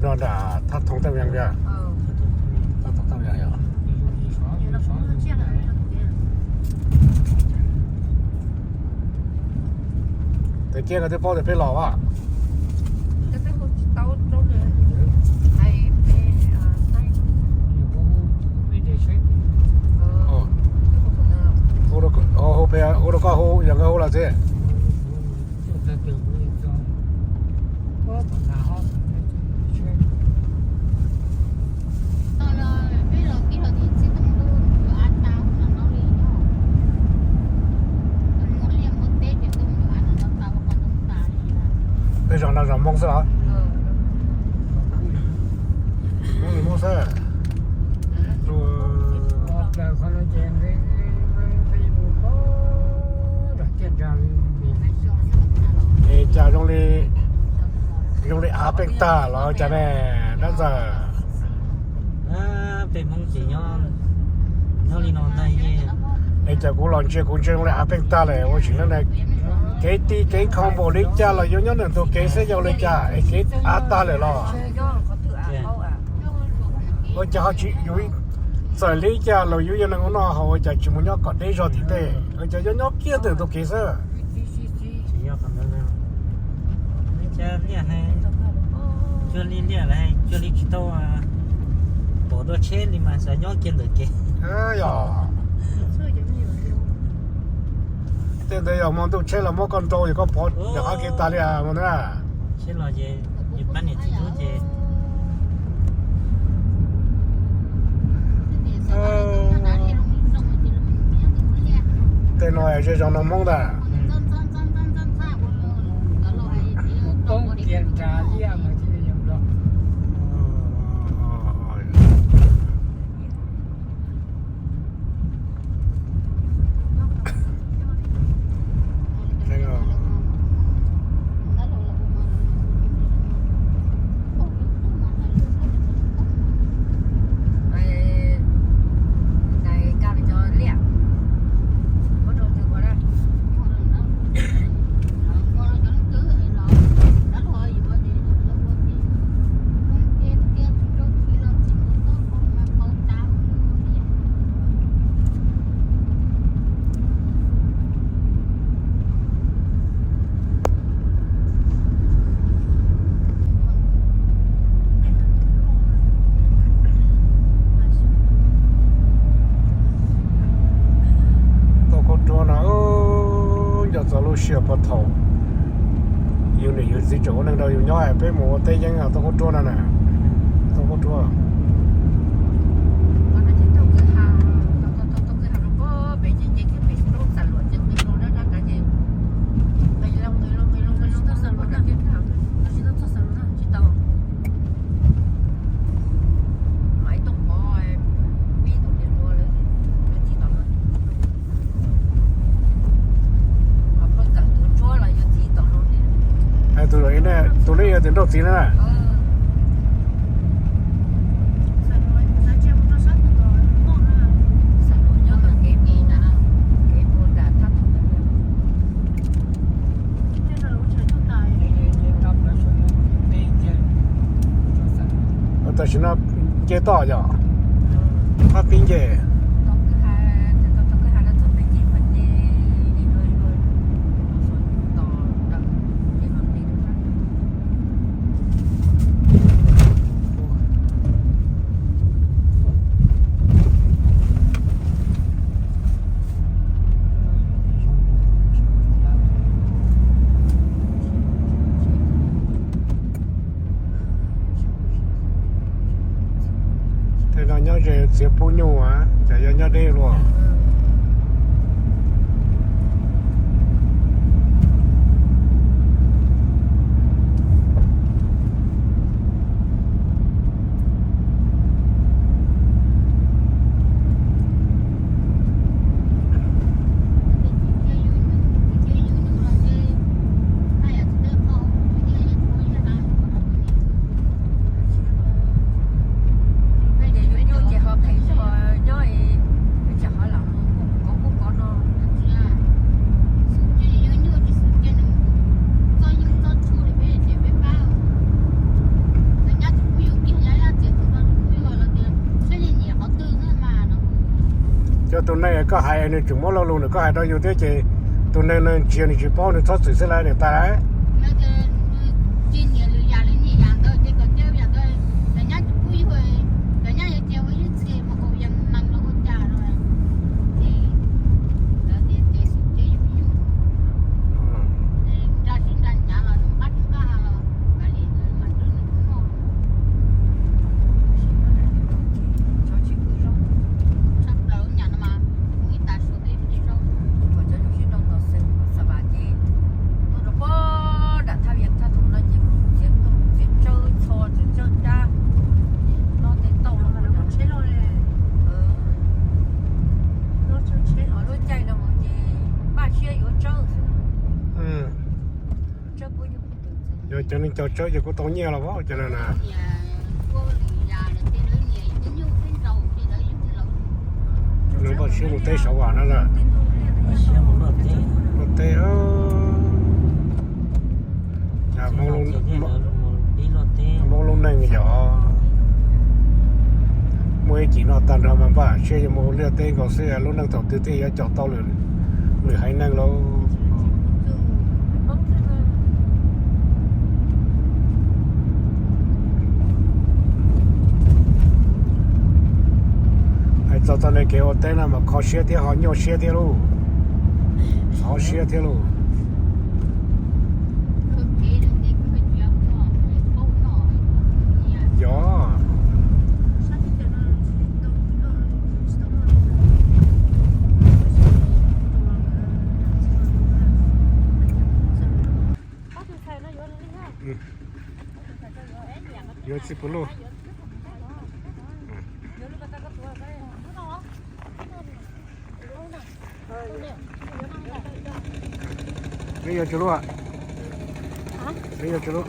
No nram thaj thoob taj yog, thaj thoob taj yog. Tes kiag koj twb paub tias peb los as. Hu rau koj hu, yog koj hu los xwb. Peb zos no zos Hmoob xwb los? Hmoob li Hmoob xwb. Es cas zoo li, zoo li av peej tag los cas ne, dab ntxawg? Peb Hmoob ces nyob, nyob li no ntag. Es cas kuv los ntsia kuv ntsia zoo li av peej tag lawm ua tsis na. Kev ti kev nkhaus npaum li cas los yuav nyob ntawm ntug kev xwb yog li cas es kev av tag lawm los? Ua cas ho tsis yuav, txawm li cas los yuav yog neeg ua noj haus, ua cas tsis mus nyob kom deb zog tim tej, ua cas yuav nyob kiag ntawm ntug kev xwb? Tsis yog qhov ntawd, liaj, cuag li liaj lawm, cuag li tsis tau pom dua tsheb li mas xav nyob kiag ntawm kev. Yog tej ntawd yog hmo ntuj tsheb los muab koj nrau yog koj pov rov qab kev tas li mas na. Tsheb los ces pab niam txiv rub ces Tej no ze zog no Hmoob ntag. Toj Khaub Ruab no, nco txog lub sij hawm puag thaum yus niam yus txiv tseem ua neej rau yus nyob, peb mus ua teb yeeb toj Khaub Ruab no na. Toj Khaub Ruab. Tus, tus li yog tus nrauj txiv na. Tam sim no nce toj yog, hab pib nce. Tej no nyob ze txiav pub nyuj, ces yog nyob deb luaj. Koj hais nws tseem muab lo lus nws, koj hais rau yus thiab ces tus neeg neeg ntsia nws tsis paub nws txhob txwm xwb lawm niam tais. Yog cov neeg cog tsawb ces kuj tau nyiaj los as cov no na. Cov no npaj siab mus teb saud as no na. Luaj teb, cas Hmoob lub neej yog muaj ib cim noj tag nrho mas npaj siab yuav mus luaj teb nkaus xwb, lub neej thaum twg thiaj yuav caum tau lwm haiv neeg lauj. Hais txog txoj kev ua teb no mas kho siab thiab ho nyuaj siab thiab lauj. Ntxhov siab thiab lauj. Yog. Yuav tsis pus luj. Neb yuav tsis luj? Neb yuav tsis luj?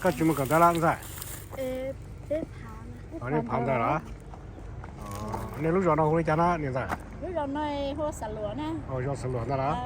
Koj tsis mus kawm ntawv lawm ntxawm? Nej phav ntawd los? Nej lub zos no hu li cas na niam ntxawm? Zos Xav Luam ntawd los?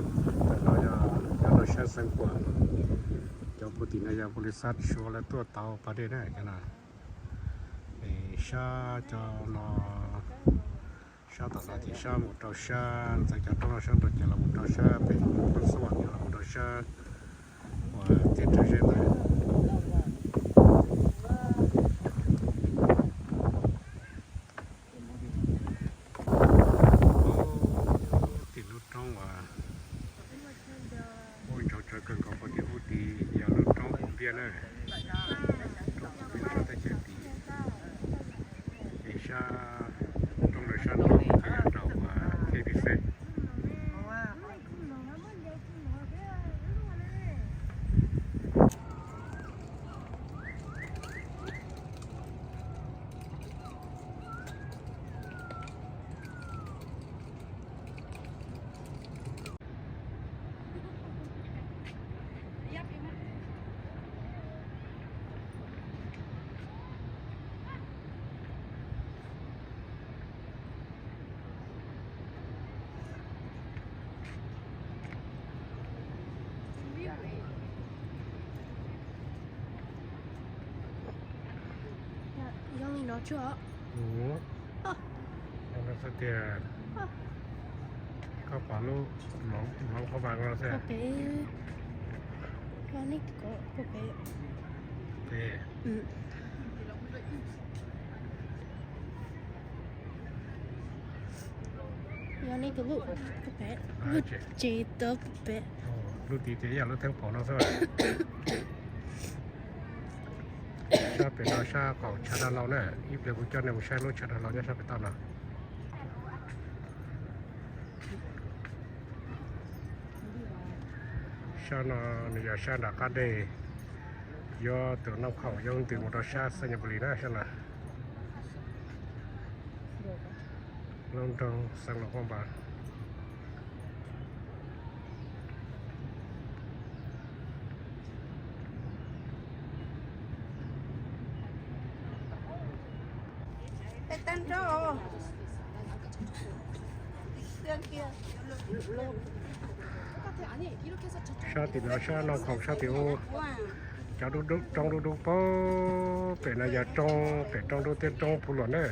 Cov no yog cov rau sab xeev Khuam, cov puag tim no yog pus lis xaj Suav lawv tuaj tau pas dej na cov no. Es sab cov no, sab tom no ces sab mus rau sab ntxeev cov roob no sab nraud ces los mus rau sab pem Phoos Xuam los mus rau sab uas tiaj rag zeb ntawd. Tim lub roob uas ub ntsaug tsawv kawg nkaus puag tim ub tid yog lub roob Pum Npiaj na, roob Pum Npiaj sab teb chaws tid. Es sab roob lawv sab nraud ces yog rau uas K B C. Zoo li no tsuag. Tias Koj pom lub mloov qhov vas no xwb. Pem, no nej ko pem. Pem. Yog nej tus lub pem, lub tsev tawv pem. Lub tid ces ib yam lub theeb pom no xwb. Sab pem no sab qaum tshav dab laug na, ib pliag kuv coj nej mus saib lub tshav dab laug nyob sab pem toj no. Sab no nws yog sab nram qab dej, yuav tus Naj Khoom yuav ntws mus rau sab Xeev Nyas Npus Lis na sab no. Lub nroog Xeev Laus Phaj Npas. Sab tim no sab Naj Khoom sab tim ub, cov roob dub dub pem no yog roob, pem roob dub thiab roob puv luam na.